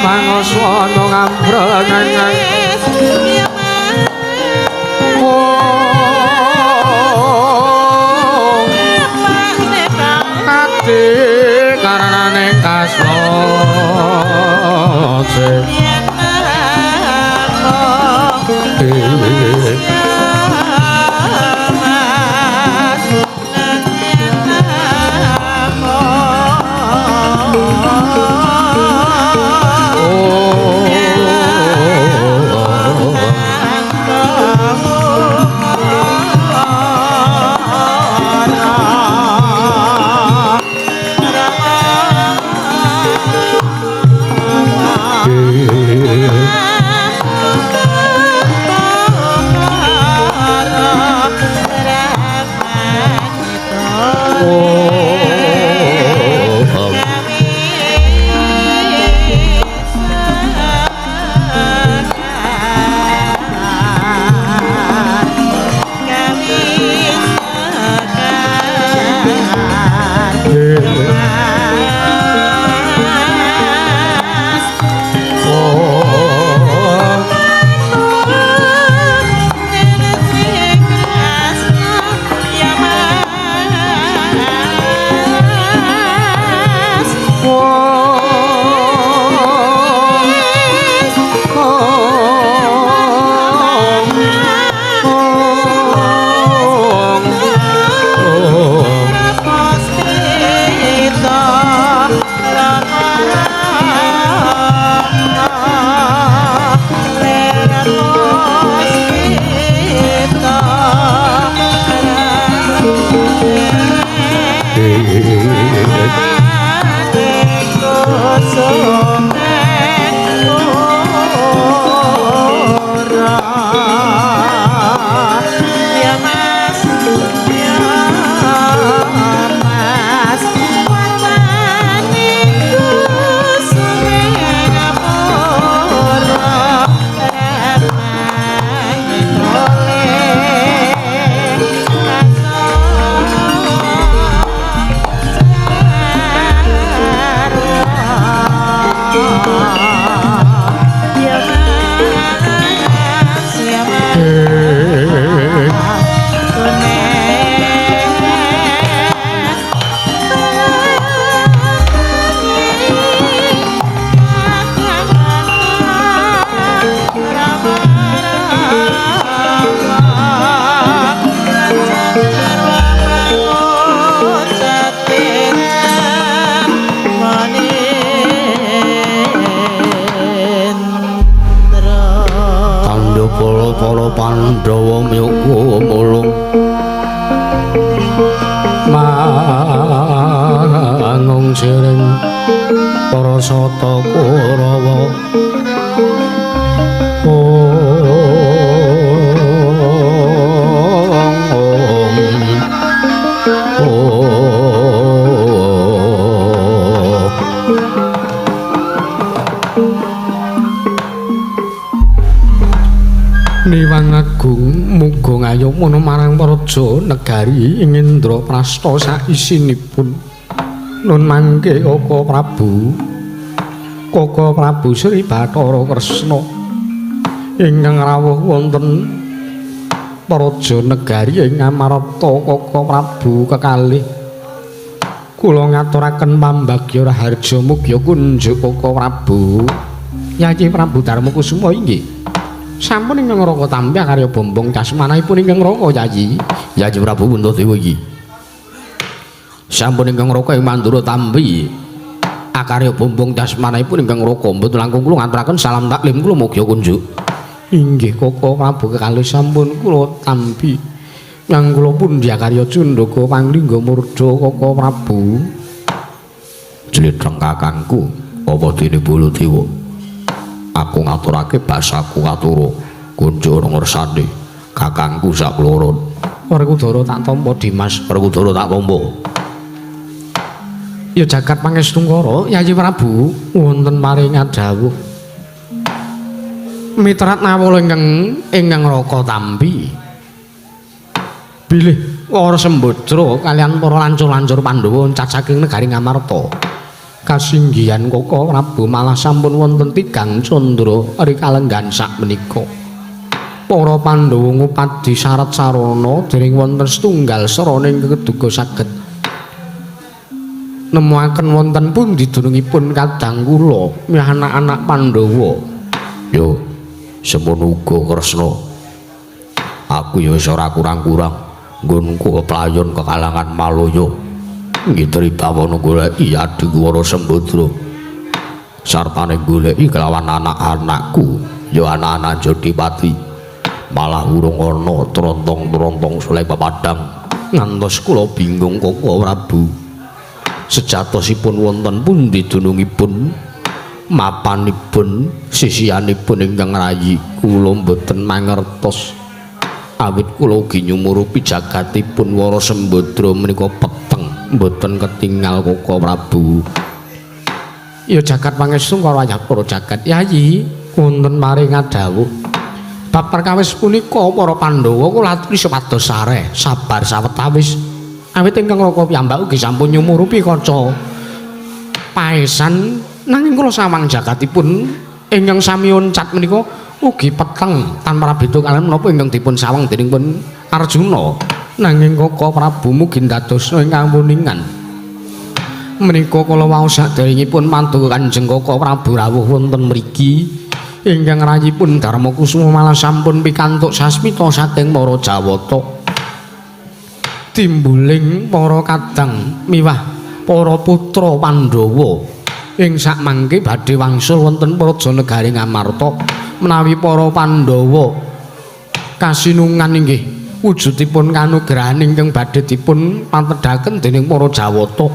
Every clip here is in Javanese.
Pangaswana ngambreng ati karanane kasma para Pandhawa miyuga mulung mangung siring para sata Kurawa. Niwang Agung muga ngayomana marang praja negari ing Indraprasta saisinipun. Nun mangke Kaka Prabu, Kaka Prabu Sri Bathara Kresna ingkang rawuh wonten praja negari ing Amarta. Kaka Prabu kekalih kula ngaturaken pambagya raharja mugia kunjuk Kaka Prabu. Yayi Prabu Darmakusuma inggih sampun ingkang Raka tampi karya bombong casmanahipun ingkang Raka Yayi. Yayi Prabu Puntadewa iki sampun ingkang Raka ing Mandura tampi akarya bombong casmanahipun ingkang Raka. Mboten langkung kula ngaturaken salam taklim kula mugia kunjuk. Inggih Kaka Prabu kekalih sampun kula tampi. Yang kula pundi akarya cundaka panglingga murda Kaka Prabu. Jletheng kakangku apa dene Baladewa, aku ngaturake basaku ngatura kunjuk ngersane kakangku sakloron. Werkudara tak tampa Dimas, Werkudara tak tampa. Ya jagat pangestungkara Yayi Prabu wonten paring dawuh mitrat nawala ingkang Raka tampi bilih para sembadra kalian para lancur-lancur Pandhawa cacaking negari Ngamarta. Kasinggihan Koko Prabu malah sampun wonten tigang candra rikalenggan sak menika. Para Pandhawa ngupadi syarat sarana dereng wonten setunggal sarana ingkang keduga saged nemuaken wonten pundi dunungipun kadang kula mih anak-anak Pandhawa. Yo semono uga Kresna. Aku ya wis ora kurang-kurang nggonku keplayon kekalangan Malaya. Ngitri bawana goleki adhiku Wara Sembadra. Sartane goleki kelawan anak-anakku, ya anak-anak Jodipati. Malah urung ana trontong-trontong sulai pepadang. Ngantos kula bingung Koko Prabu. Sejatosipun wonten pundi dunungipun mapanipun sisihanipun ingkang rayi kula mboten mangertos. Awit kula ugi nyumurupi jagatipun Wara Sembadra menika peteng mboten ketingal Koko Prabu. Ya jagat pangestu karo wayah para jagat yayi wonten maring dawuh. Bab perkawis punika para Pandhawa kula aturi supados sareh sabar sawetawis. Awit ingkang Raka piyambak ugi sampun nyumurupi kaca paesan nanging kula sawang jagatipun ingkang sami oncat menika ugi peteng tanpa beda kaliyan menapa ingkang dipun sawang dening pun Arjuna. Nanging Koko Prabu mugi ndadosna ingkang kuningan. Menika kala wau saderengipun mantuk Kanjeng Koko Prabu rawuh wonten mriki ingkang rayipun Darmakusuma malah sampun pikantuk sasmita saking para Jawata. Timbuling para kadang miwah para putra Pandhawa ing sakmangke badhe wangsul wonten praja negari Ngamarta. Menawi para Pandhawa kasinungan inggih wujudipun kanugrahan ingkang badhe dipun patedhaken dening para Jawata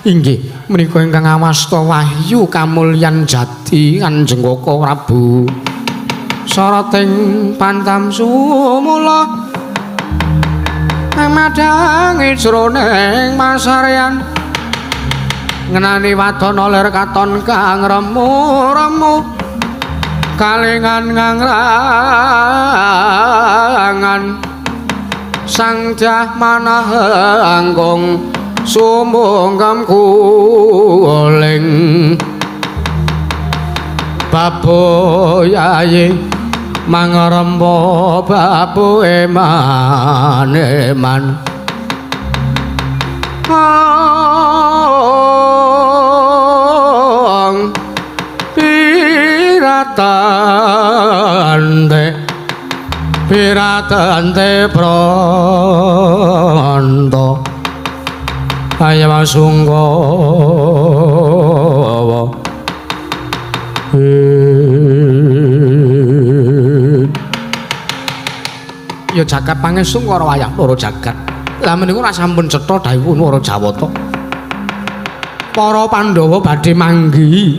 inggih menika ingkang awasta wahyu kamulyan jati Kanjeng Koko Prabu. Sarating pantam sumula madhangi jroning pasaryan ngenani wadana lir katon kang remu-remu kalingan ngangrangan sang jah manah angkung sumungkem kuling baboyayi mangrempo babu eman eman ong piratante piratante pronto ayam sunggawa. Ya jagat pangestu karo wayah loro jagat. Lah menika ora sampun cetha dawuhipun para Jawata. Para Pandhawa badhe manggihi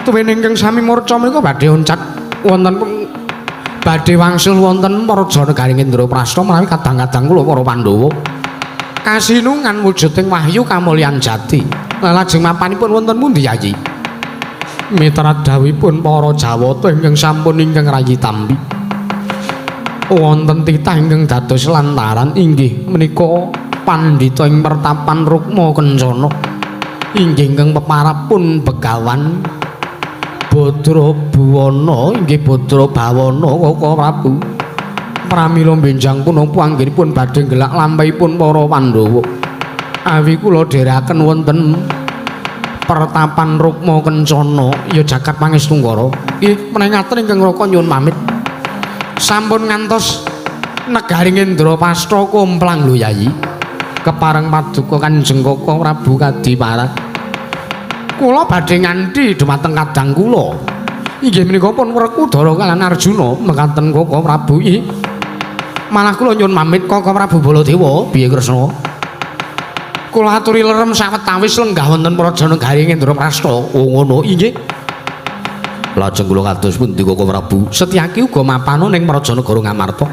tuwin ingkang sami murca menika badhe oncat wonten badhe wangsul wonten praja negari Indraprasta menawi kadang-kadang kula para Pandhawa kasinungan wujuding wahyu kamulyan jati. Lajeng mapanipun wonten pundi Yayi? Mitra dawuhipun para Jawata ingkang sampun ingkang rayi tampi. Wonten titah ingkang dados lantaran inggih menika pandhita ing pertapan Rukma Kencana inggih ingkang peparapun Begawan Badra Buwana inggih Badra Bawana Koko Prabu. Pramila benjang punapa anggenipun badhe nggelak lampahipun para Pandhawa. Awi kula dherekaken wonten pertapan Rukma Kencana ya jagat pangestu ngara. Nggih menawi ngaten ingkang Raka nyuwun pamit. Sampun ngantos negari Indraprasta komplang lho Yayi. Kepareng paduka Kanjeng Koko Prabu Kadipara. Kula badhe nganti dumateng kadang kula. Inggih menika pun Werkudara kaliyan Arjuna mekaten Koko Prabu. Malah kula nyuwun pamit Koko Prabu Baladewa. Piye Kresna? Kula aturi lerem sawetawis lenggah wonten praja negari Indraprasta. Oh ngono inggih. Lajeng kula kados pundi Koko Prabu? Setyaki uga mapana ning praja negara Ngamarta.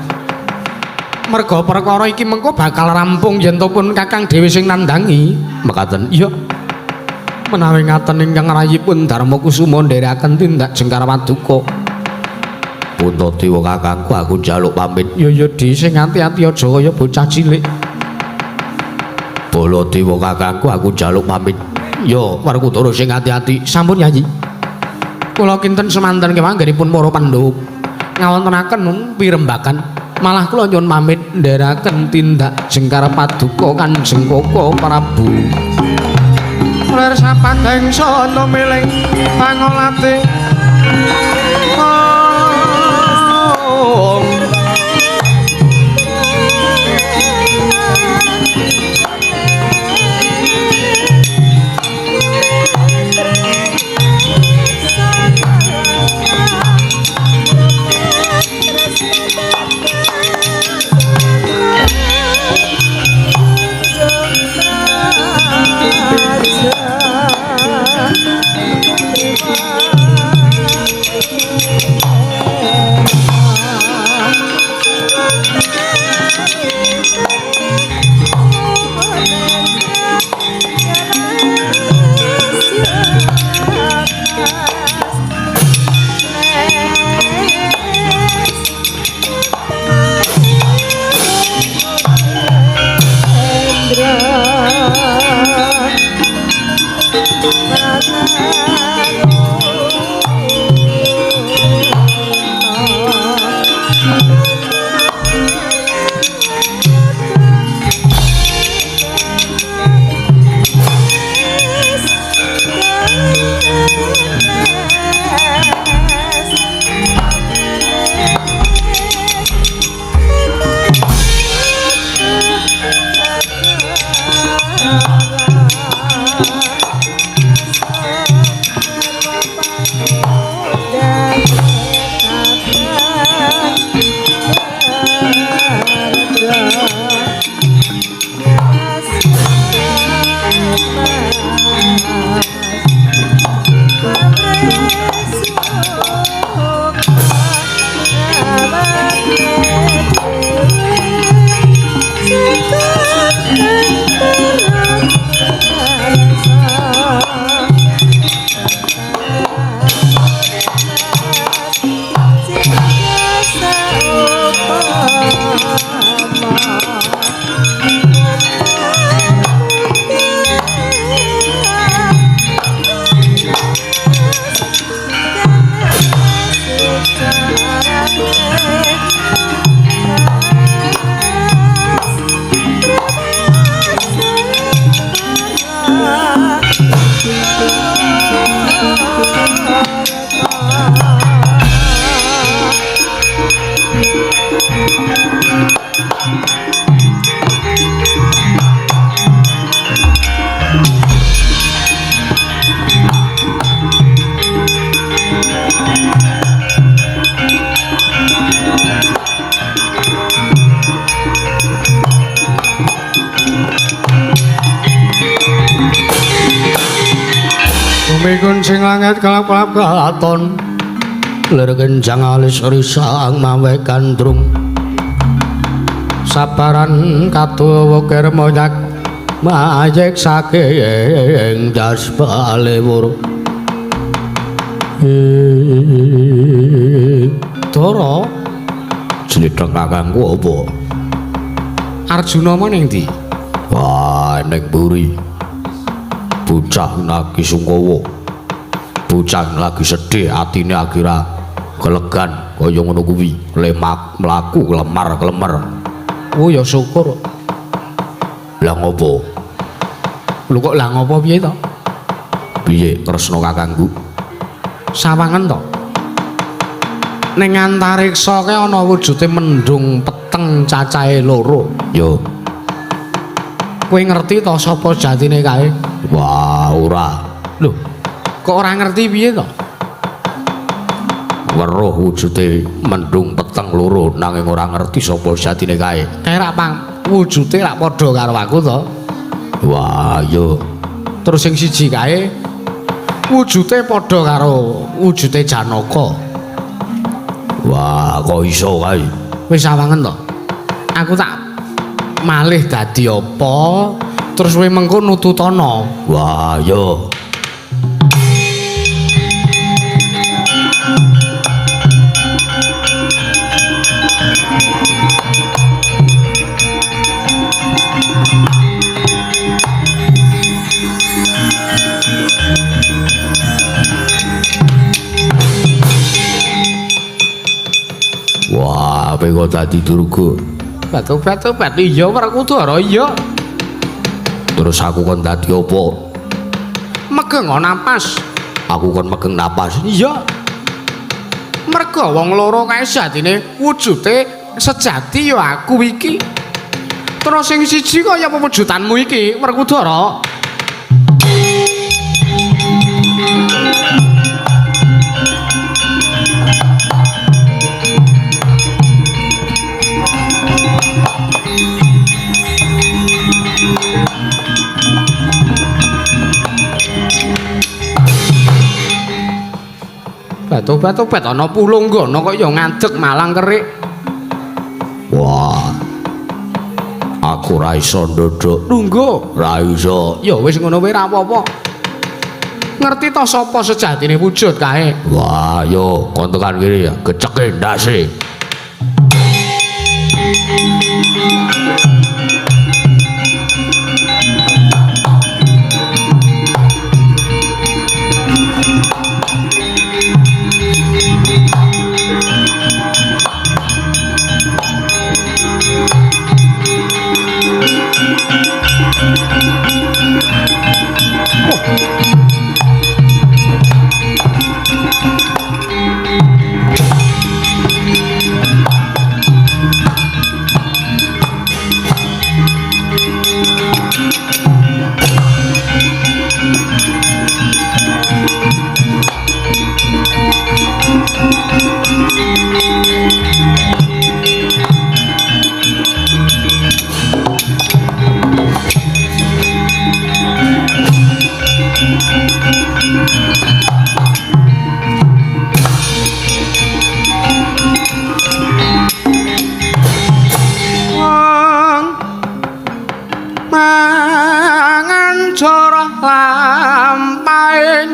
Merga perkara iki mengko bakal rampung yen to pun Kakang dhewe sing nandhangi. Mekaten. Iya. Menawi ngaten ingkang rayipun Darmakusuma ndherekaken tindak jengkar paduka. Puntadewa kakangku aku njaluk pamit. Ya ya Di sing ati-ati aja kaya bocah cilik. Baladewa kakangku aku njaluk pamit. Yo, Werkudara sing ati-ati. Sampun Yayi. Kula kinten semanten kemawon anggenipun para Pandhawa ngawontenaken pirembagan. Malah kula nyuwun pamit ndherekaken tindak jengkar paduka Kanjeng Koko Prabu. Lir sapadeng sono miling pangolate. Oh. Kuncing langit kelap-kelap kelaton lir kenjang alis risang mawe gandrung sabaran katuwa wukir monyak mayek saking jas balewur. Dara Slitheng kakangku apa? Arjuna mau ning ndi? Wah, ning mburi. Bocah lagi sungkawa. Bocah lagi sedih, atine akhira kelegan kaya ngono kuwi, lemak mlaku lemar-klemer. Oh ya syukur. Lah ngopo? Lho kok lah ngopo piye to? Piye Kresna kakangku? Sawangen to. Ning antariksa kae ana wujude mendung peteng cacahe loro. Yo. Kowe ngerti to sapa jatine kae? Wah, ora. Lho, kok ora ngerti piye to? Weruh wujude mendung peteng loro nanging ora ngerti sapa jatine kae. Kae rak pang wujude rak padha karo aku to. Wah, yo. Terus sing siji kae wujude padha karo wujude Janaka. Wah, kok iso kae? Wis sawangen to. Aku tak malih dadi apa terus kowe mengko nututana. Wah, yo. Arepe kok dadi Durga. Batu-batu iya Werkudara iya. Terus aku kon dadi apa? Megeng napas. Aku kon megeng napas. Iya. Merga wong loro kae sejatine wujude sejati ya aku iki. Terus sing siji kaya pewujudanmu iki, Werkudara. Batu-batu ana pulunggono kok ya ngadeg malang kerik. Wah. Aku ra iso ndodhok. Lungguh. Ra iso. Ya wis ngono wae ra apa-apa. Ngerti to sapa sejatine wujud kae? Wah, yo kon tekan kene ya, geceke ndase. Mangan joroh lampaing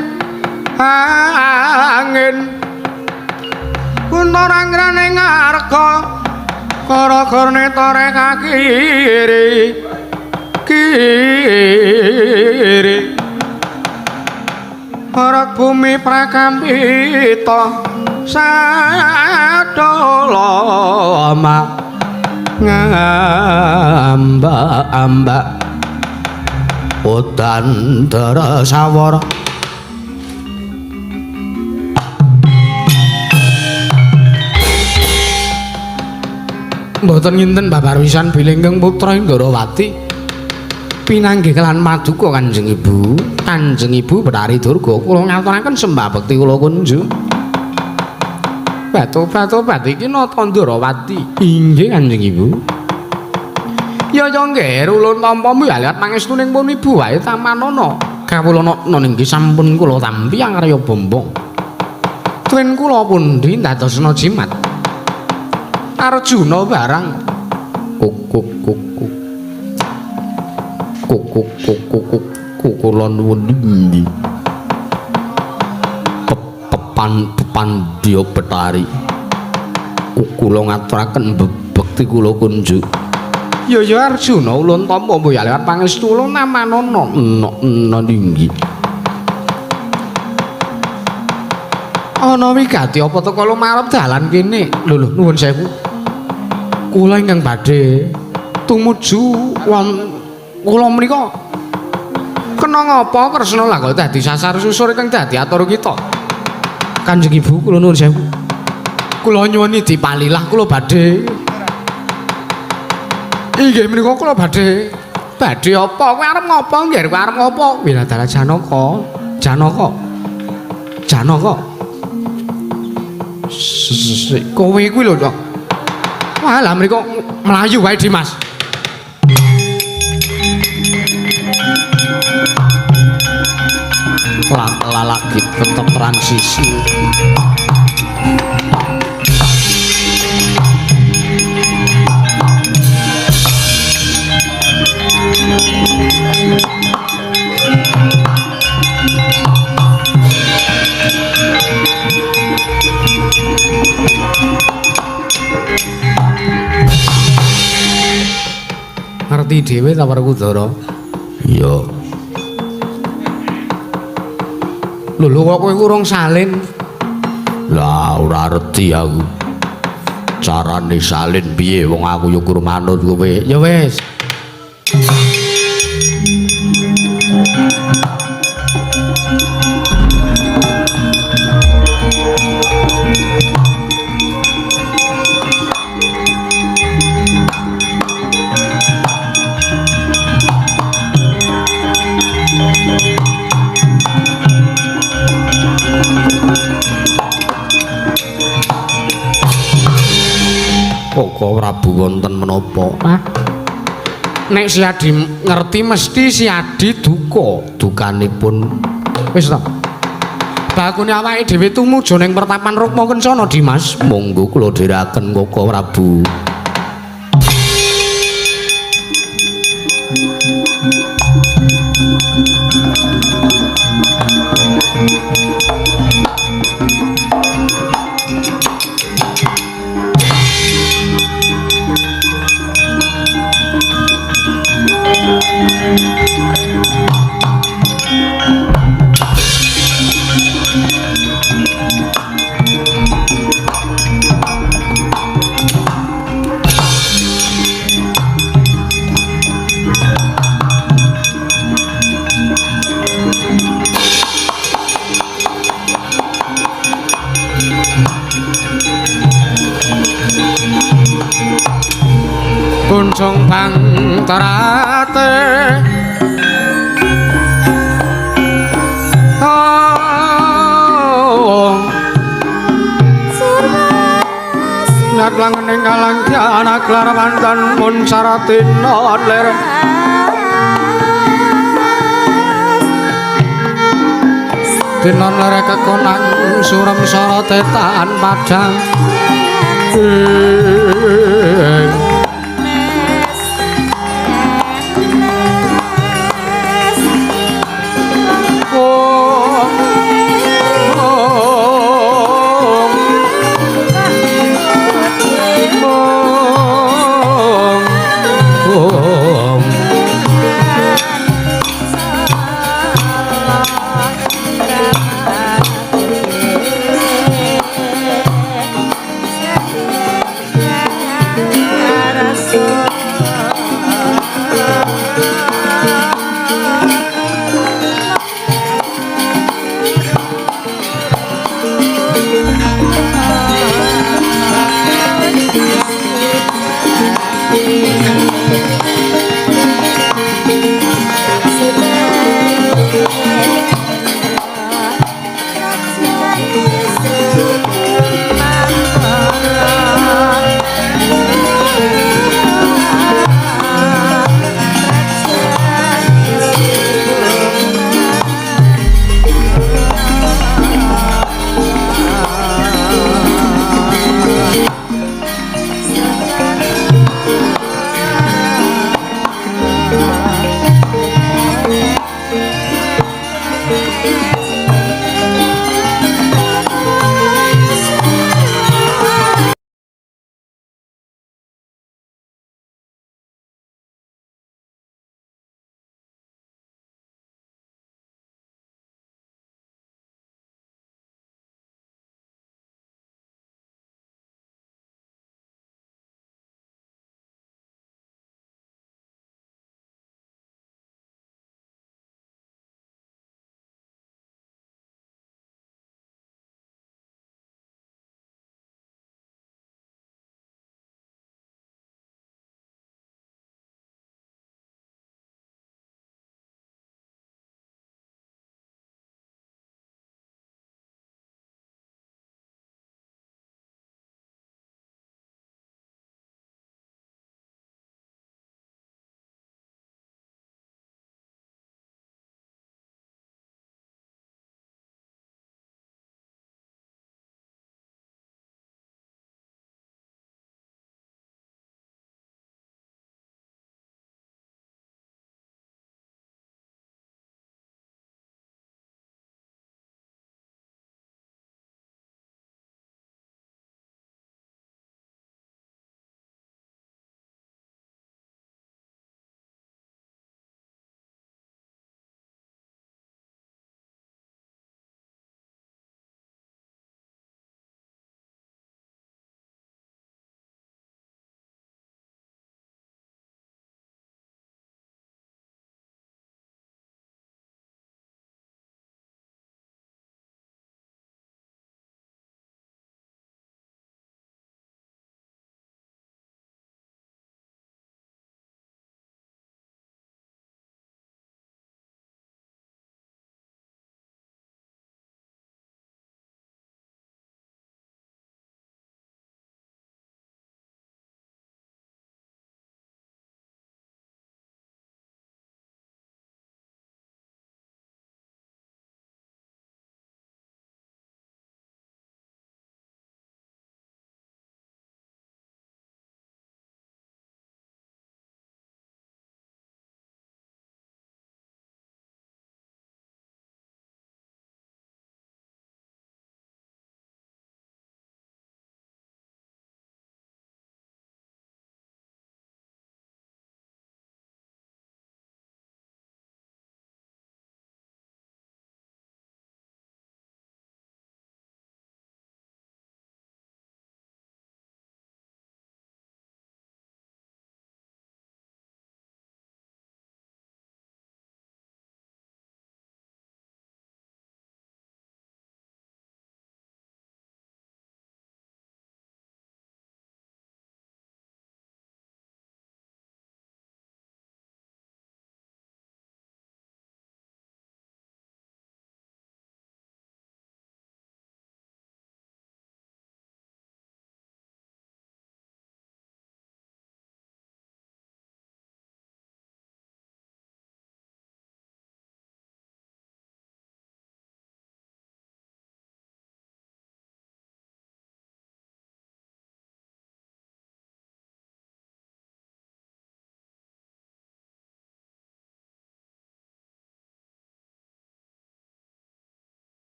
angin Kuntora ngrane ngarga kara-karane tore kakiri kiri Barat bumi prakampita sadoloma ngambak-ambak udan dara sawara. Mboten nginten babar wisan bilih ingkang putra Indrawati pinanggih kelan maduka Kanjeng Ibu. Kanjeng Ibu Bathari Durga kula ngaturaken sembah bekti kula kunjuk. Batu-batu iki nata Ndrawati. Inggih Kanjeng Ibu. Ya ya nggih ulun tampa miyaliat pangestuning pun ibu wae tamanana. Kawula nana inggih sampun kula tampi angarya bombong. Twin kula pundi ndadosna jimat. Arjuna barang kukuk kukuk kukuk kukuk kula nuwun endi pepan pepan dia Bathari kula ngaturaken bekti kula kunjuk. Ya ya Arjuna ulun tampa mboya lewat pangestu ulun namanana nana ninggi. Ana wigati apa teka lumarep dalan kene? Lho lho nuwun sewu. Kula ingkang badhe tumuju won kula menika kena ngapa Kresna lah kok dadi sasar susur ingkang dadi atur kita. Kanjeng Ibu kula nuwun sewu. Kula nyuwuni dipalilah kula badhe. Inggih menika kula badhe. Badhe apa? Kowe arep ngopo nggih? Kowe arep ngopo? Wiladara Janaka. Janaka. Janaka. Kowe kuwi lho, Dok. Wah, lah mriko mlayu wae Dimas. Lagi tetep transisi. Ngerti dhewe ta Werkudara? Iya. Lho lho kok kowe urung salin? Lah ora reti aku. Carane salin piye wong aku ya kur manut kowe. Ya wis. Koko Prabu wonten menapa? Hah? Nek si Adi ngerti mesti si Adi duka. Dukanipun wis ta. Bakune awake dhewe tumuju ning pertapan Rukma Kencana, Dimas. Monggo kula dherekaken Koko Prabu. Kunjung pangterate oh Nyat langening kalang anak lar mantan mun saratinon lir tinon lere kekonang surem sorote tan padang.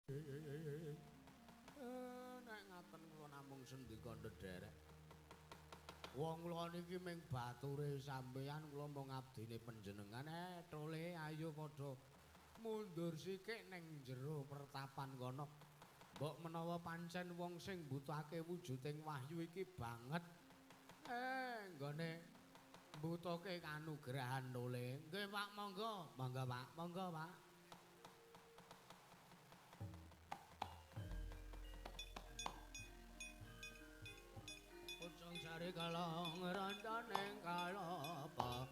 Nek ngaten kula namung sendika ndederek. Wong kula niki ming bature sampeyan, kula mung abdine panjenengan. Tole ayo padha mundur sikik ning jero pertapan kono. Mbok menawa pancen wong sing mbutuhake wujuding wahyu iki banget. Nggone mbutuhke kanugrahan tole. Nggih Pak, monggo. Monggo Pak, monggo Pak. Pocong sari kalong randane kalapa.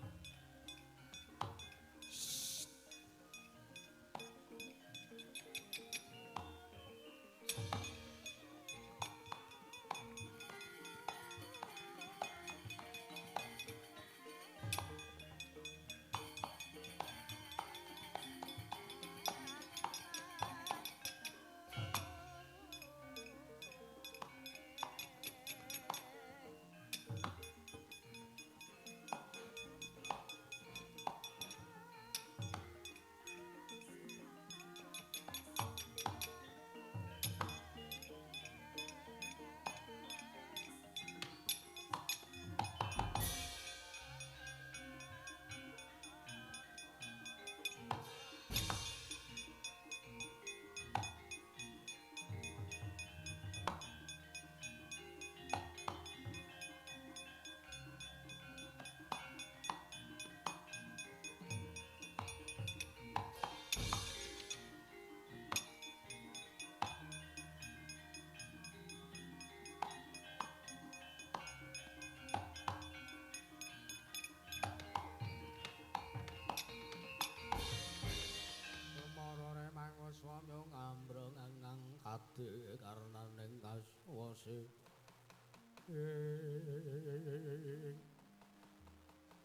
Kade karnaning kaswase.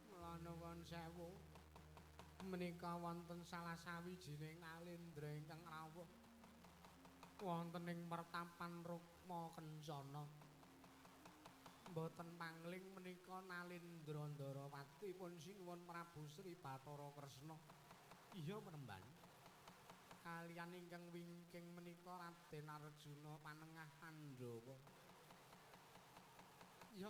Mlanuwun sewu menika wonten salah sawijining alendra ingkang rawuh wonten ing mertapan Rukma Kencana. Mboten pangling menika Nalendra Ndarawati pun sinuwun Prabu Sri Bathara Kresna. Iya penemban. Kaliyan ingkang wingking menika Raden Arjuna panengah Pandhawa. Iya.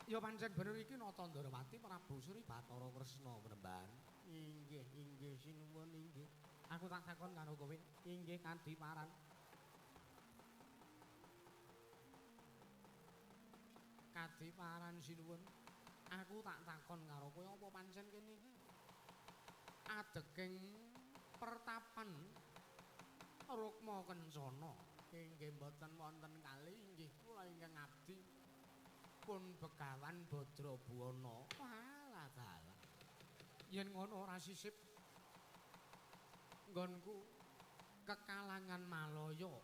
Ya pancen bener iki Nata Ndarawati Prabu Sri Bathara Kresna penemban. Inggih, inggih sinuwun inggih. Aku tak takon karo kowe. Inggih kadiparan. Kadiparan sinuwun. Aku tak takon karo kowe apa pancen kene iki adeging pertapan Rukma Kencana. Inggih mboten wonten kali inggih kula ingkang abdi pun Begawan Badrabuana. Walah dalah. Yen ngono ora sisip nggonku kekalangan Malaya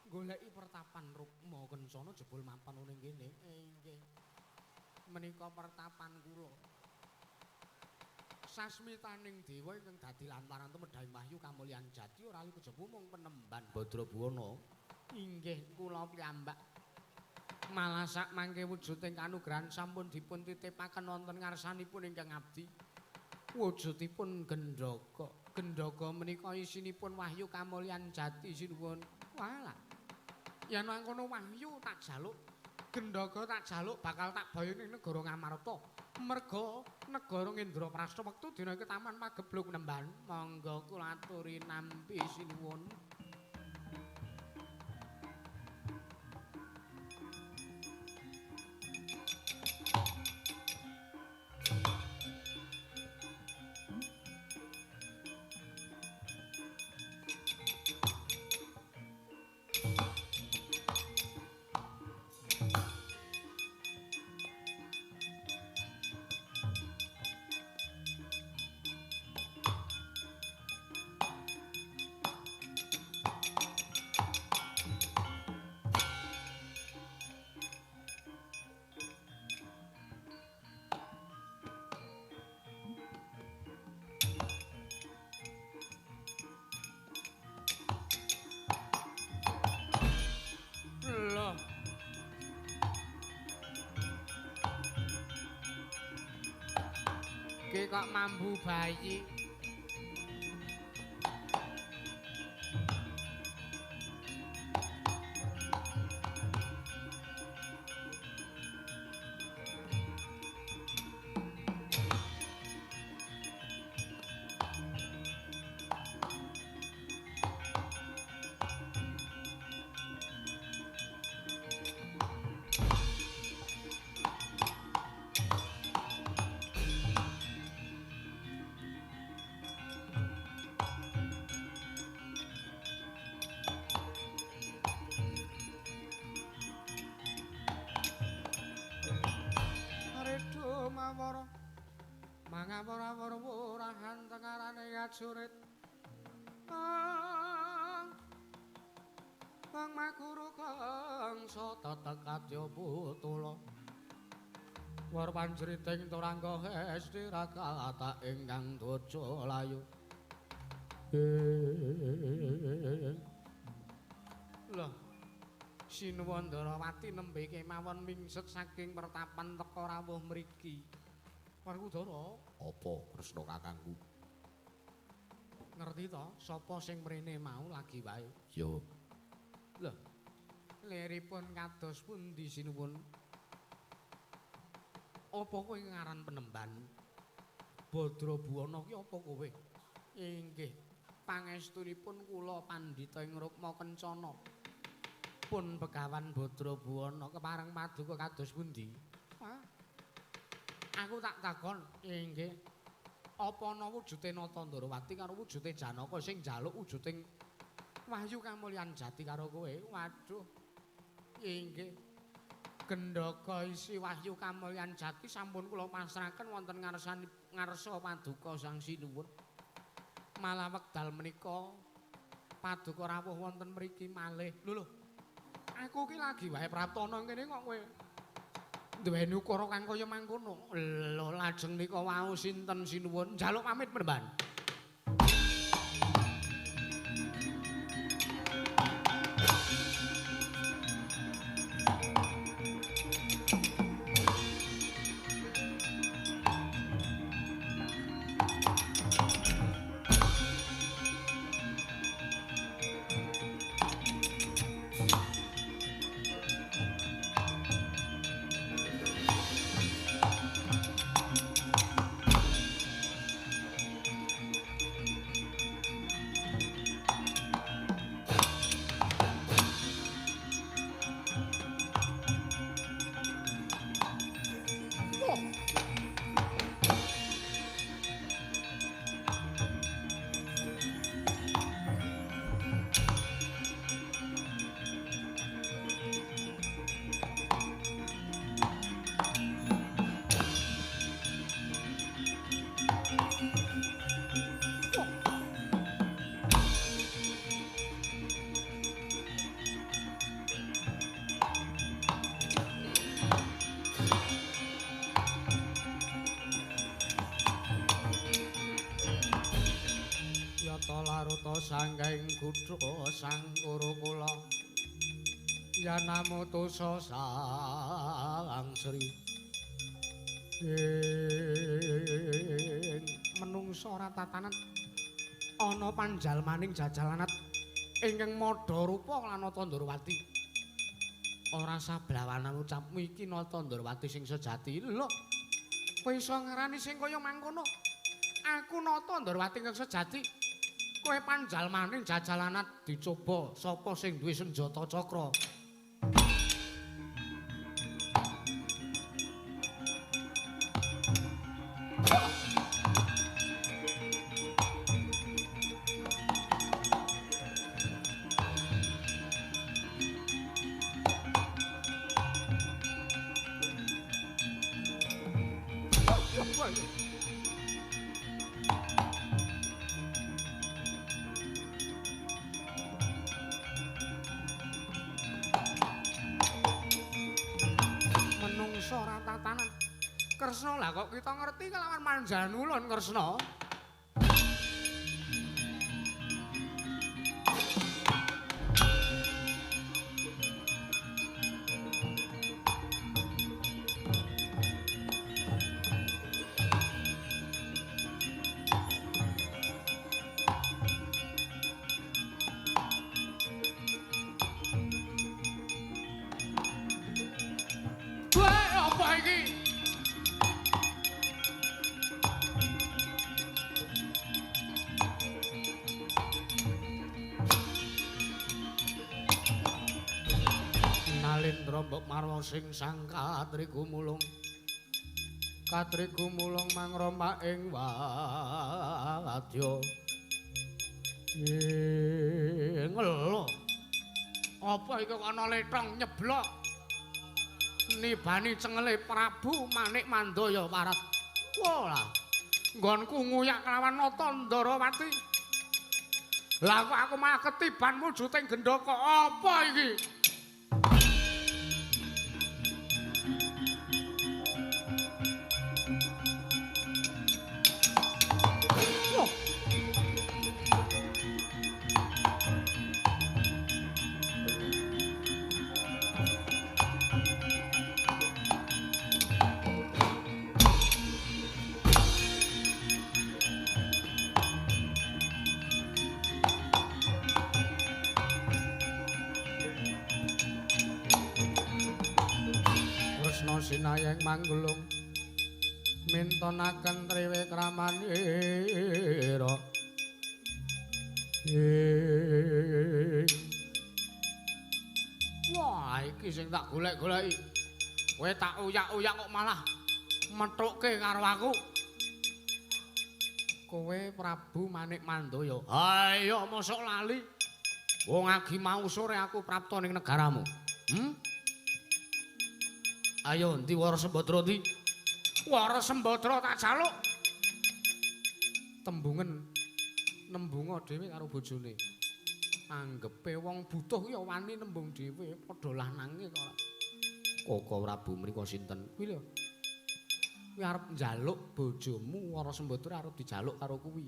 goleki pertapan Rukma Kencana jebul mapan ning kene. Inggih. Menika pertapan kula. Sasmitaning dewa ingkang dadi lantaran tumedhahing wahyu kamulyan jati ora kejaba mung penemban Badrabuana. Inggih kula piyambak. Malah sak mangke wujuding kanugrahan sampun dipun titipaken wonten ngarsanipun ingkang abdi. Wujudipun gendhaga. Gendhaga menika isinipun wahyu kamulyan jati sinuwun. Walah. Yen mangkono wahyu tak jaluk, gendhaga tak jaluk bakal tak bayo ning negara Ngamarta. Merga negara Indraprasta wektu dina iki taman pageblug nemban. Monggo kula aturi nampi sinuwun. Kok mambu bayi. Prajurit Kang Makuru Kangsa tetek kadya putula war panjriting turangga hesti rakata ingkang dwaja layu. Lho Sinuwun Ndarawati nembe kemawon mingset saking pertapan teka rawuh mriki. Werkudara, apa Kresna kakangku? Ngerti to sapa sing mrene mau lagi wae? Ya. Lho, liripun kados pundi Sinuwun? Apa kowe ngaran penemban Badrabuwana ki apa kowe? Inggih, pangestunipun kula pandhita ing Rukma Kencana. Pun Begawan Badrabuwana kepareng paduka kados pundi? Hah? Aku tak takon, inggih. Apa ana wujude Nata Ndorowati karo wujude Janaka sing njaluk wujuding wahyu kamulyan jati karo kowe? Waduh. Inggih. Gendaka isi wahyu kamulyan jati sampun kula pasrahaken wonten ngarsani ngarsa paduka Sang Sinuwun. Malah wekdal menika paduka rawuh wonten mriki malih. Lho lho. Aku ki lagi wae praptana kene kok kowe duweni ukara kang kaya mangkono. Lho lajeng nika wau sinten Sinuwun? Njaluk pamit Penemban. Sanggaing kutha sang Kurukula yanamutusa sang Sri ing menungsa ora tatanan ana panjalmaning jajalanat ingkang madha rupa lan Nata Ndorowati. Ora sablawanan ucapmu iki Nata Ndorowati sing sejati. Lho kowe iso ngarani sing kaya mangkono? Aku Nata Ndorowati ingkang sejati. Kowe panjalmaning jajalanat dicoba sapa sing duwe senjata cakra. Kresna lah kok kita ngerti kelawan manjanulun Kresna. Wah, apa iki? Nalindra mbok marwa sing sang katriku mulung. Katriku mulung mangrompak ing wadya. Ing lho. Apa iki kok ana letong nyeblok? Nibani cengele Prabu Manik Mandaya Parat. Wah. Nggonku nguyak kelawan Nata Ndarawati. Lah kok aku malah ketiban wujuding gendaka apa iki? Sinayeng manggelung mintonaken triwikramanira. Wah, iki sing tak golek-goleki. Kowe tak uyak-uyak kok malah methukke karo aku. Kowe Prabu Manik Mandaya. Ha iya, mosok lali. Wong agi mau sore aku prapta ning negaramu. Ayo endi Wara Sembadra ndi? Wara Sembadra tak jaluk. Tembungen nembunga dhewe karo bojone. Anggepe wong butuh ya wani nembung dhewe, padha lanange kok. Koko Prabu mriko sinten? Kuwi lho. Kuwi arep njaluk bojomu Wara Sembadra arep dijaluk karo kuwi.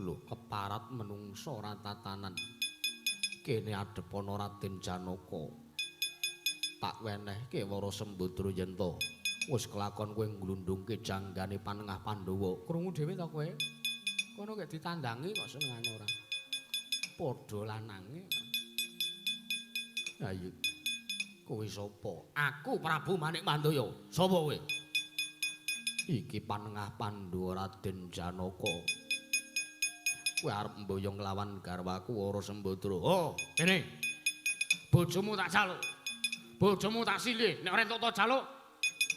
Lho, keparat menungso ora tatanan. Kene adhep ana Raden Janaka. Tak wenehke Wara Sembadra yen to wis kelakon kowe nglundhungke janggane panengah Pandhawa. Krungu dhewe to kowe? Kono gek ditandangi kok senengane ora. Padha lanange. Ayo. Kowe sapa? Aku Prabu Manik Mandaya. Sapa kowe? Iki panengah Pandhawa Raden Janaka. Kowe arep mboyong nglawan garwaku Wara Sembadra. Oh, kene. Bojomu tak jaluk. Bojomu tak silih, nek ora entuk tak jaluk,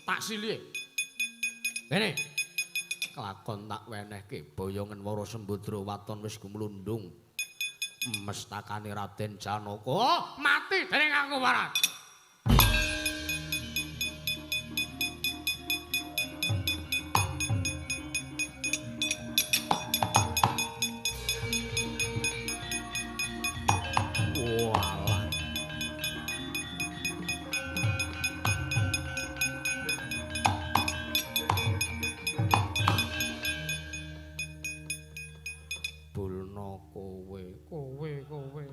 tak silih. Kene. Kelakon tak wenehke boyongen Wara Sembadra waton wis gumlundung. Mestakane Raden Janaka. Oh, mati dening aku warat. Walah. Kowe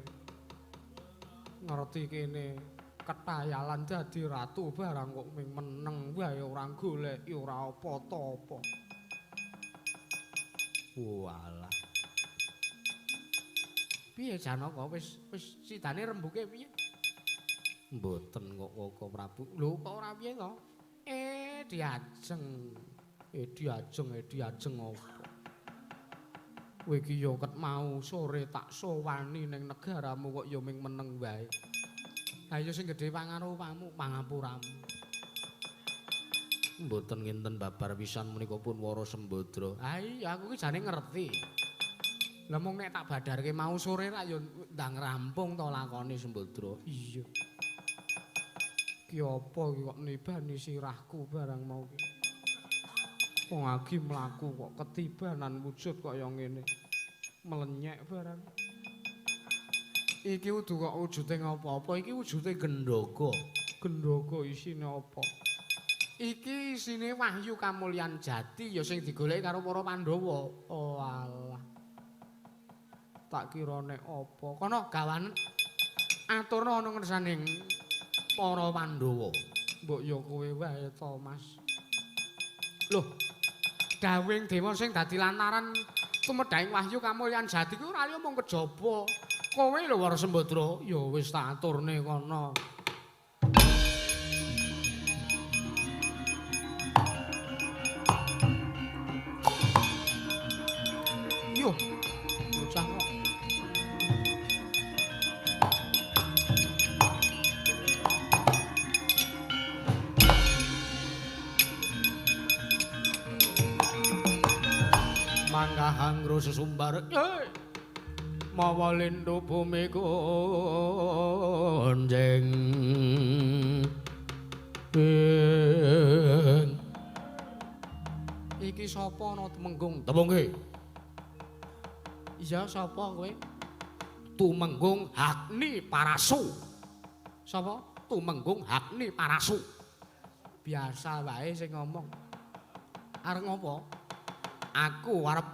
ngerti kene ketayalan dadi ratu barang kok ming meneng wae ora goleki ora apa-apa. Walah. Piye Janaka wis wis sidane rembuke piye? Mboten kok Koko Prabu. Lho kok ora piye to? Diajeng. Diajeng apa? Kowe iki ya ket mau sore tak sowani ning negaramu kok ya ming meneng wae. Ha iya sing gedhe pangarupamu, pangapuramu. Mboten ngenten babar pisan menika pun Wara Sembadra. Ha iya aku ki jane ngerti. Lah mung nek tak badarke mau sore rak ya ndang rampung to lakone Sembadra. Iya. Ki apa iki kok nibani sirahku barang mau ki. Wong agi mlaku kok ketibanan wujud kaya ngene. Melenyek barang. Iki kudu kok wujude ngapa-apa, iki wujude gendhaga. Gendhaga isine apa? Iki isine wahyu kamulyan jati ya sing digoleki karo para Pandhawa. Oh alah. Tak kira nek apa. Kono gawan aturna ana ngersaning para Pandhawa. Mbok ya kowe wae to, Mas. Loh, dawing dewa sing dadi lantaran tumedhahing wahyu kamulyan jati kuwi ora liya mung kejaba. Kowe lho Wara Sembadra, ya wis tak aturne kono. Yo, bocah kok. Manggahang sesumbar mawa lindu bumi gonjeng. Iki sapa ana Tumenggung? Tembungke. Iya sapa kowe? Tumenggung Agni Parasu. Sapa? Tumenggung Agni Parasu. Biasa wae sing ngomong. Arep ngopo? Aku arep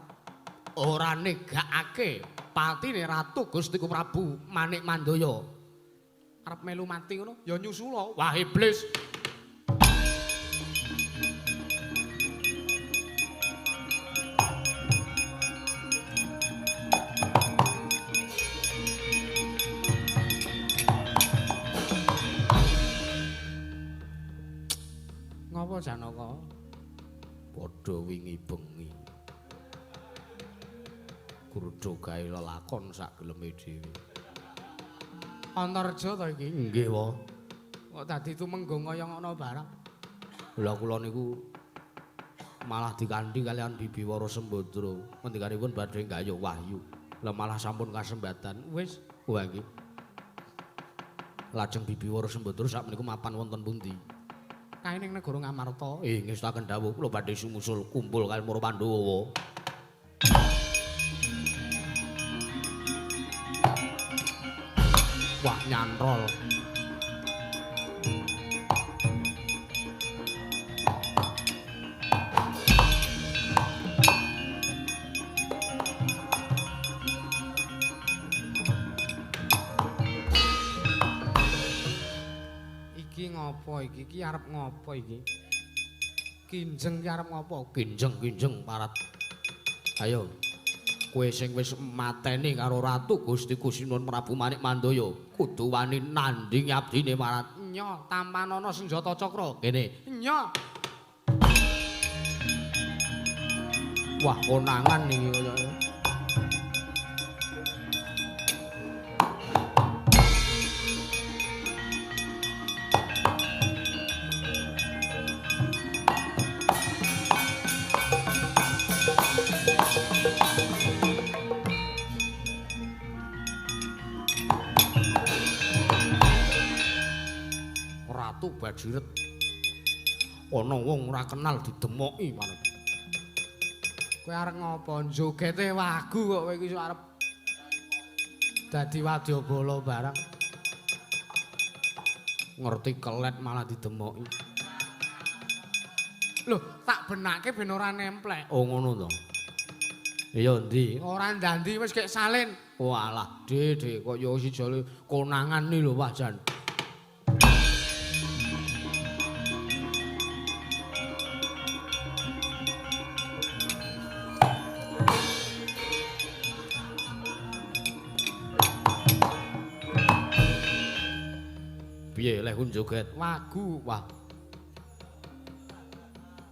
ora negakake patine Ratu Gustiku Prabu Manik Mandaya. Arep melu mati ngono ya nyusula. Wah iblis. Ngopo Janaka? Padha wingi bengi. Gurdo gawe lelakon sak geleme dhewe. Antarja ta iki? Nggih, wa. Kok dadi tumenggung kaya ngono barang. Lah kula niku malah dikanthi kalian Bibi Wara Sembadra. Ngendikanipun badhe nggayuh wahyu. Lah malah sampun kasembatan. Wis, wah iki. Lajeng Bibi Wara Sembadra sakmenika mapan wonten pundi? Kae ning negara Ngamarta. Ngestaken dawuh kula badhe sumusul kumpul kaliyan para Pandhawa. Wah nyantrol. Iki ngopo iki? Iki arep ngopo iki? Kinjeng ki arep ngopo? Kinjeng-kinjeng parat. Ayo. Kowe sing wis mateni karo Ratu Gusti Sinuwun Prabu Manik Mandaya kudu wani nandhingi abdine parat. Nyo, tampanana senjata cakra. Kene. Nyo. Wah, konangan iki kaya. Ratu Bajiret ana wong ora kenal didemoki manut. Kowe arep ngopo? Jogete wagu kok kowe iki arep dadi wadyabala barang. Ngerti kelet malah didemoki. Lho, tak benake ben ora nemplek. Oh ngono to. Iya endi? Ora ndandi wis kek salin. Walah, Dik, kok ya sijole konangan iki lho Wah jan. Piye leh ku joget? Wagu, wah.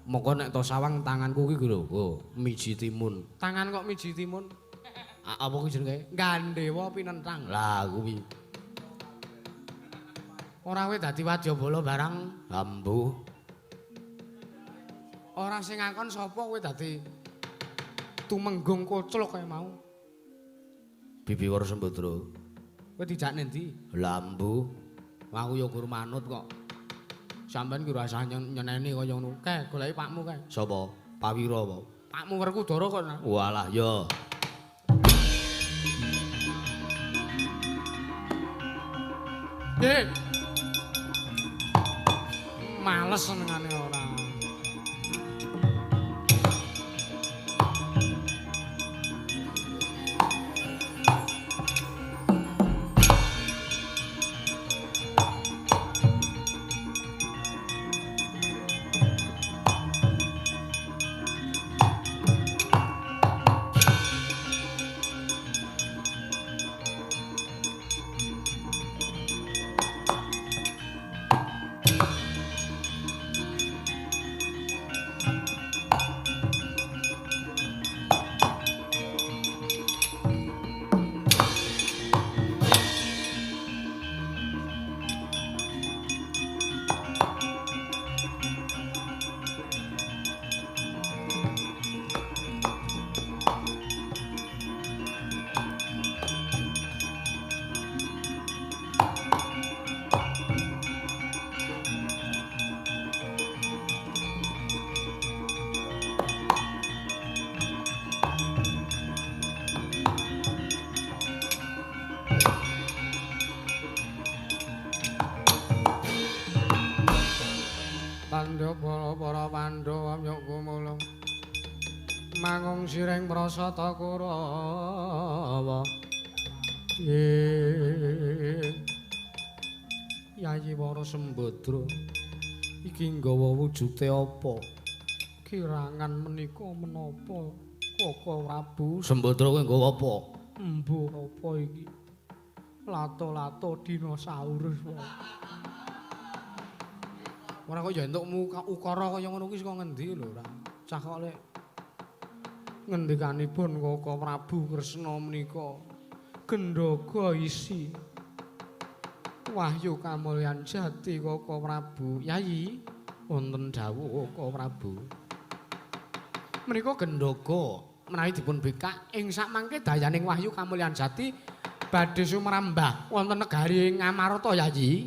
Monggo nek to sawang tanganku iki lho, oh, miji timun. Tangan kok miji timun? Apa kuwi jenenge? Gandewa pinentang. Lah kuwi. Ora kowe dadi wadyabala barang ambuh. Ora sing ngakon sapa kowe dadi tumenggung koclok kaya mau. Bibi Wara Sembadra. Kowe dijak nendi? Lah ambuh. Aku ya gur manut kok. Sampeyan ki ora usah nyeneni kaya ngono. Kae goleki pakmu kae. Sapa? Pawira apa? Pakmu Werkudara kok. Walah ya. Males senengane ora. Kakung siring prasata Kurawa. Yayi Wara Sembadra iki nggawa wujude apa? Kirangan menika menapa Koko Prabu? Sembadra kowe nggawa apa? Embuh apa iki? Lato-lato dinosaurus. Ora kok ya entukmu ukara kaya ngono kuwi saka ngendi lho ora. Cah kok lek ngendikanipun Koko Prabu Kresna menika gendhaga isi wahyu kamulyan jati Koko Prabu. Yayi wonten dawuh Koko Prabu. Menika gendhaga menawi dipun bikak ing sakmangke dayaning wahyu kamulyan jati badhe sumrambah wonten negari Ngamarta Yayi.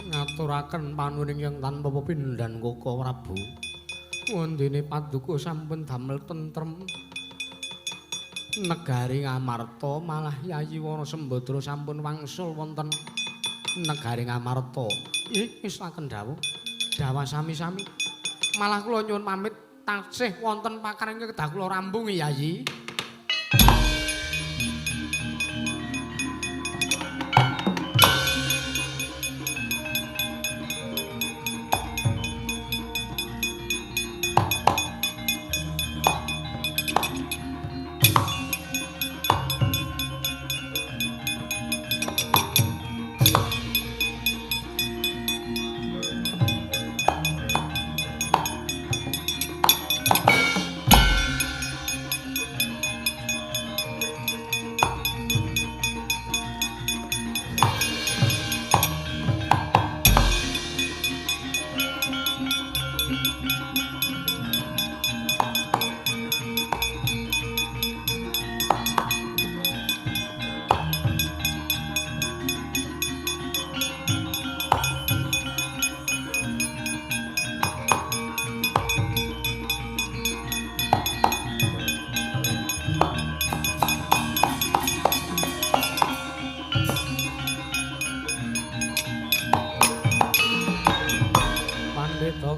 Ngaturaken panuning yang tanpa pepindhan Koko Prabu. Wondene paduka sampun damel tentrem negari Ngamarta, malah Yayi Wara Sembadra sampun wangsul wonten negari Ngamarta. Ngestaken dawuh. Dawah sami-sami. Malah kula nyuwun pamit taksih wonten pakaran kedah kula rampungi Yayi.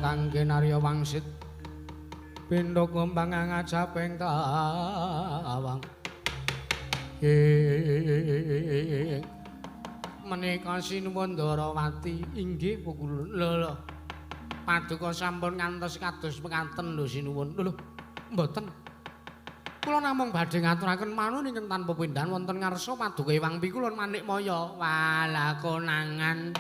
Kangge Narya Wangsit pindha gombang ngajaping tawang. Menika sinuwun Ndarawati inggih pukul lho paduka sampun ngantos kados mekaten lho sinuwun. Lho mboten. Kula namung badhe ngaturaken manun ingkang tanpa pindhan wonten ngarsa paduka Ewang Pikulun Manikmaya. Walah konangan.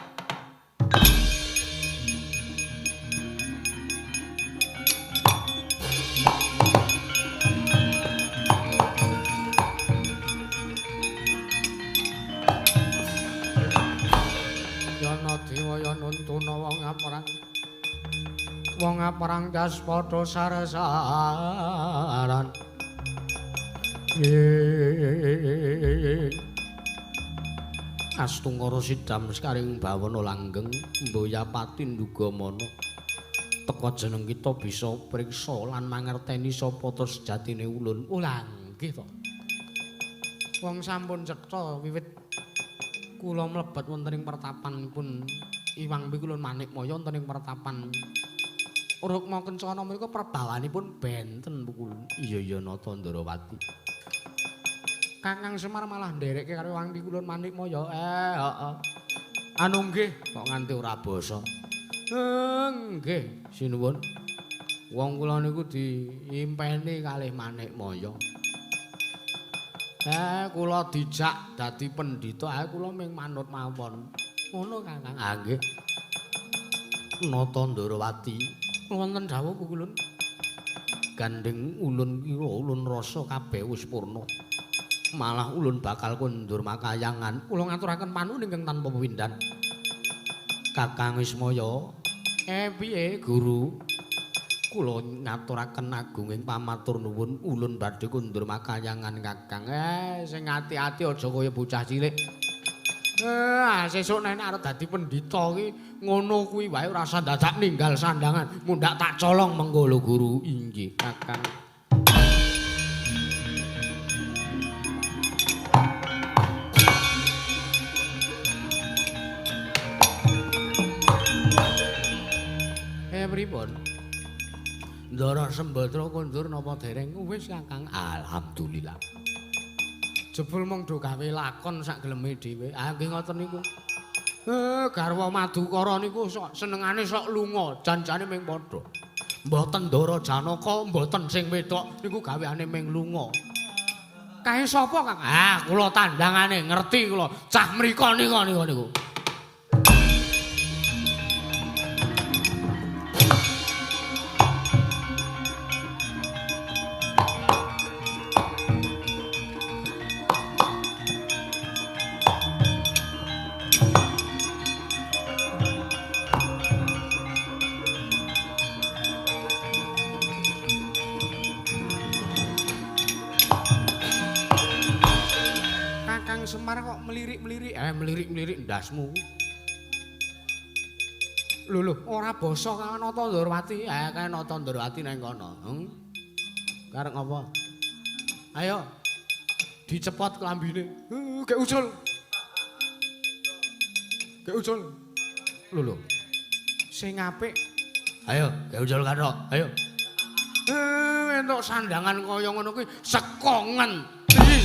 Diwaya nuntuna wong aprang. Wong aprang jas padha sarsaran. Astungkara sidam sekaring bawana langgeng mboyapati ndugamana. Teka jeneng kita bisa priksa lan mangerteni sapa ta sejatine ulun. Oh lha nggih to. Wong sampun cetha wiwit kula mlebet wonten ing pertapanipun Iwang Pikulun Manikmaya wonten ing pertapan Rukma Kencana menika perbawanipun benten Pukulun. Iya iya Nata Ndarawati. Kakang Semar malah nderekke karo Iwang Pikulun Manikmaya. Heeh. Anu nggih kok nganti ora basa. Nggih sinuwun. Wong kula niku diimpeni kalih Manikmaya. Kula dijak dadi pendhita, kula ming manut mawon. Ngono Kakang. Ah nggih. Nata Ndarawati, wonten dawuh Pukulun. Gandeng ulun kira ulun rasa kabeh wis purna. Malah ulun bakal kondur makayangan. Kula ngaturaken panuwun ingkang tanpa pepindhan. Kakang Ismaya, Piye guru? Kula ngaturaken agunging pamatur nuwun ulun badhe kundur makayangan Kakang. Sing ati-ati aja kaya bocah cilik. Sesuk nek arep dadi pendhita ki ngono kuwi wae ora usah dadak ninggal sandangan. Mundhak tak colong mengko lho guru. Inggih Kakang. Pripun? Ndara Sembadra kondur napa dereng? Wis Kakang, alhamdulillah. Jebul mung do gawe lakon sak geleme dhewe. Ah nggih ngoten niku. Garwa Madukara niku sok senengane sok lunga, janjane ming padha. Mboten Ndara Janaka, mboten sing wedok niku gaweane ming lunga. Kae sapa, Kang? Ah, kula tandangane ngerti kula. Cah mriko nika niku. Semar kok melirik-melirik, melirik-melirik ndasmu. Lho lho, ora basa kang Nata Ndorowati. Kae Nata Ndorowati nang kono. Karep ngapa? Ayo. Dicepot klambine. Gek ucul. Gek ucul. Lho lho. Sing apik. Ayo, gek ucul kathok. Ayo. Entuk sandangan kaya ngono kuwi saka ngendi?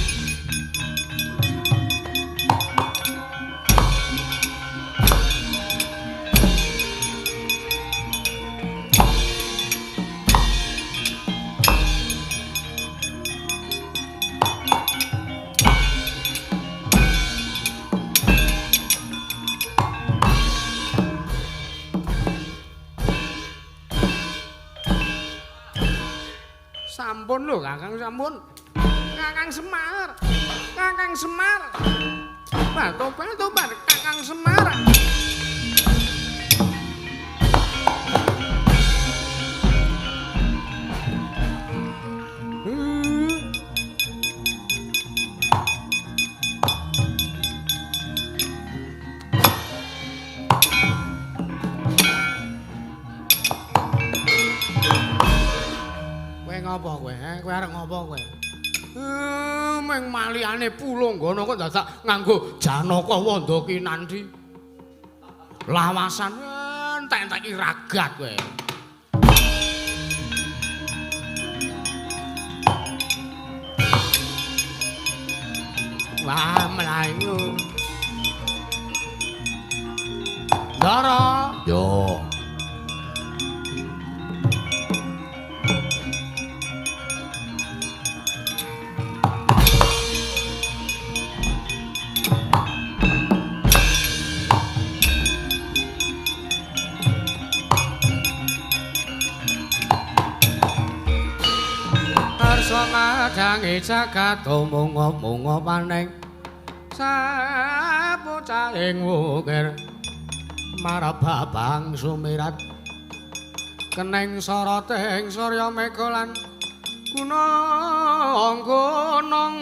Sampun lho Kakang, sampun. Kakang Semar. Kakang Semar. Tobat-tobat Kakang Semar. Ngopo kowe? Kowe arep ngopo kowe? Ming malihane pulanggono kok dadak nganggo Janaka Wanda Kinanthi. Lawasan entek-enteki ragat kowe. Wah, mlayu. Ndara. Yo. Madangi jagat munga-munga paning sapucaing wukir marababang sumirat keneng soroting surya mega lan gunung-gunung.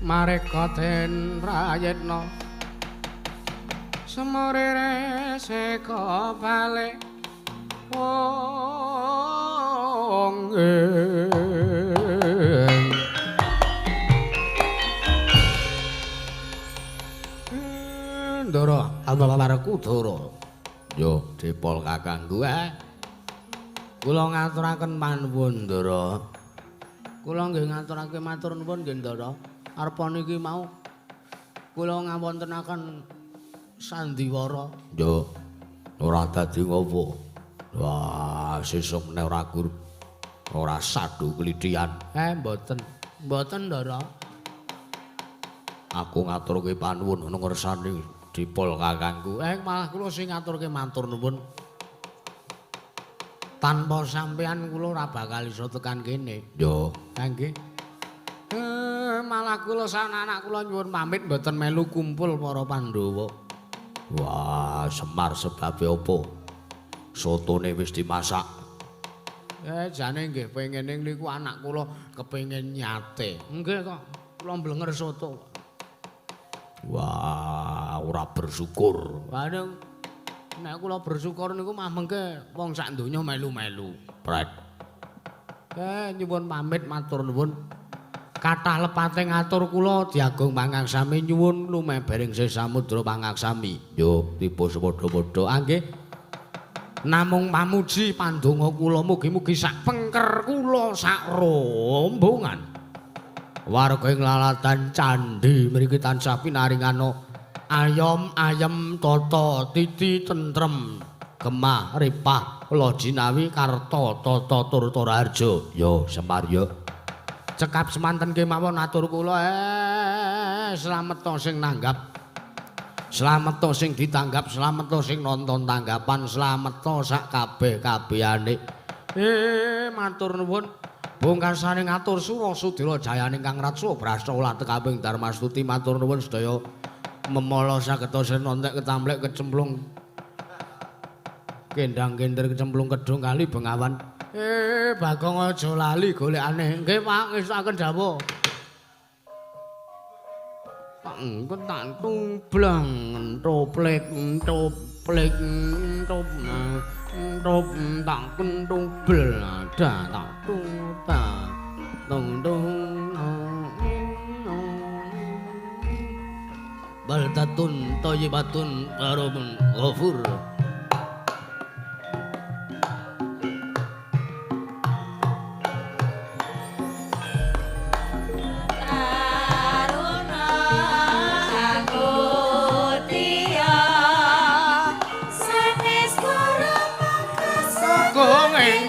Mareka den prayitna semurire seka balik wong Ndara alwarku Dara. Yo dipol kakangku Kula ngaturaken panuwun Ndara. Kula nggih ngaturake matur nuwun nggih Ndara. Arpa niki mau kula ngawontenaken sandiwara. Yo ora dadi ngopo. Wah, sesuk meneh ora gur ora sadu klithian. Mboten. Mboten Ndara. Aku ngaturke panuwun ana ngersane dipol kakangku. Malah kula sing ngaturke matur nuwun. Tanpa sampean kula ora bakal iso tekan kene. Yo, nggih. Malah kula sak anak kula nyuwun pamit mboten melu kumpul para Pandhawa. Wah, Semar sebabe apa? Sotone wis dimasak. Jane nggih pengene niku anak kula kepengin nyate. Nggih kok, kula mblenger soto. Wah, ora bersyukur. Waduh. Nek kula bersyukur niku mah mengke wong sak donya melu-melu. Pret. Nyuwun pamit matur nuwun. Kathah lepate ngatur kula diagung pangaksami nyuwun lumebering samudra pangaksami. Yo tiba sepadha-padha. Ah nggih. Namung pamuji pandonga kula mugi-mugi sak pengker kula sak rombongan. Warga ing lalatan candhi mriki tansah pinaringana ayom ayem tata titi tentrem gemah ripah lajinawi karta tata turta raharja. Yo Semar yo. Cekap semanten kemawon atur kula slamet sing nanggap. Slamet sing ditanggap, slamet sing nonton tanggapan, slamet sak kabeh-kabehane. Matur nuwun. Bungkasane ngatur sura sudira jayane Kang Ratsa Brasta ulah tekaping Darmastuti matur nuwun sedaya memala sageta senontek ketamplek kecemplung kendang kender kecemplung kedung kali Bengawan. Bagong aja lali golekane. Nggih Pak, ngestukaken dawuh. Tak tumblang toplek toplek top top tak kentumbel da tak tuta tung tung baldatun thayyibatun warabun ghafur.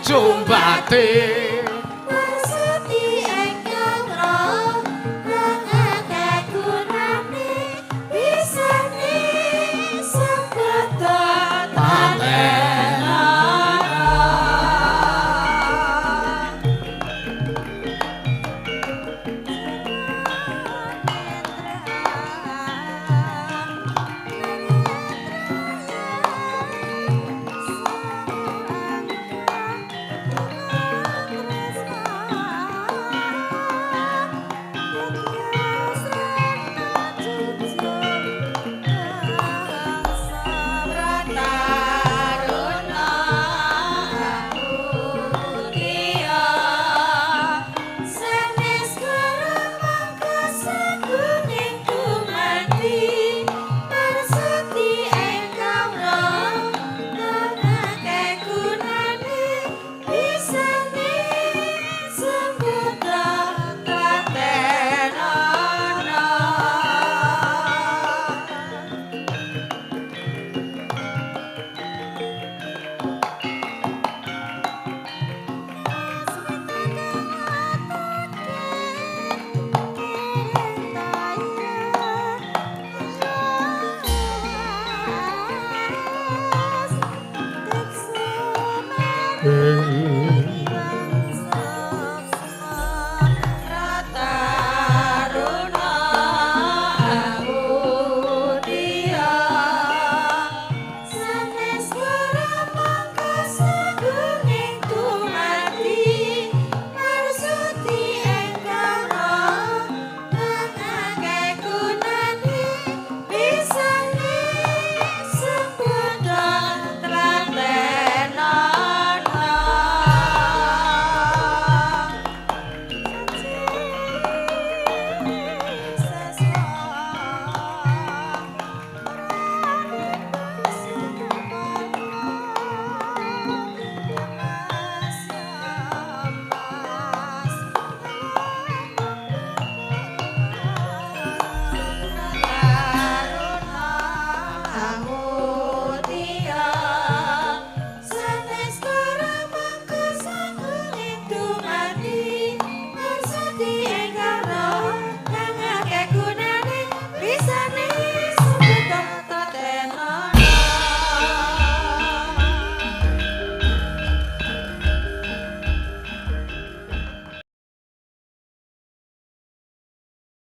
Jumbate.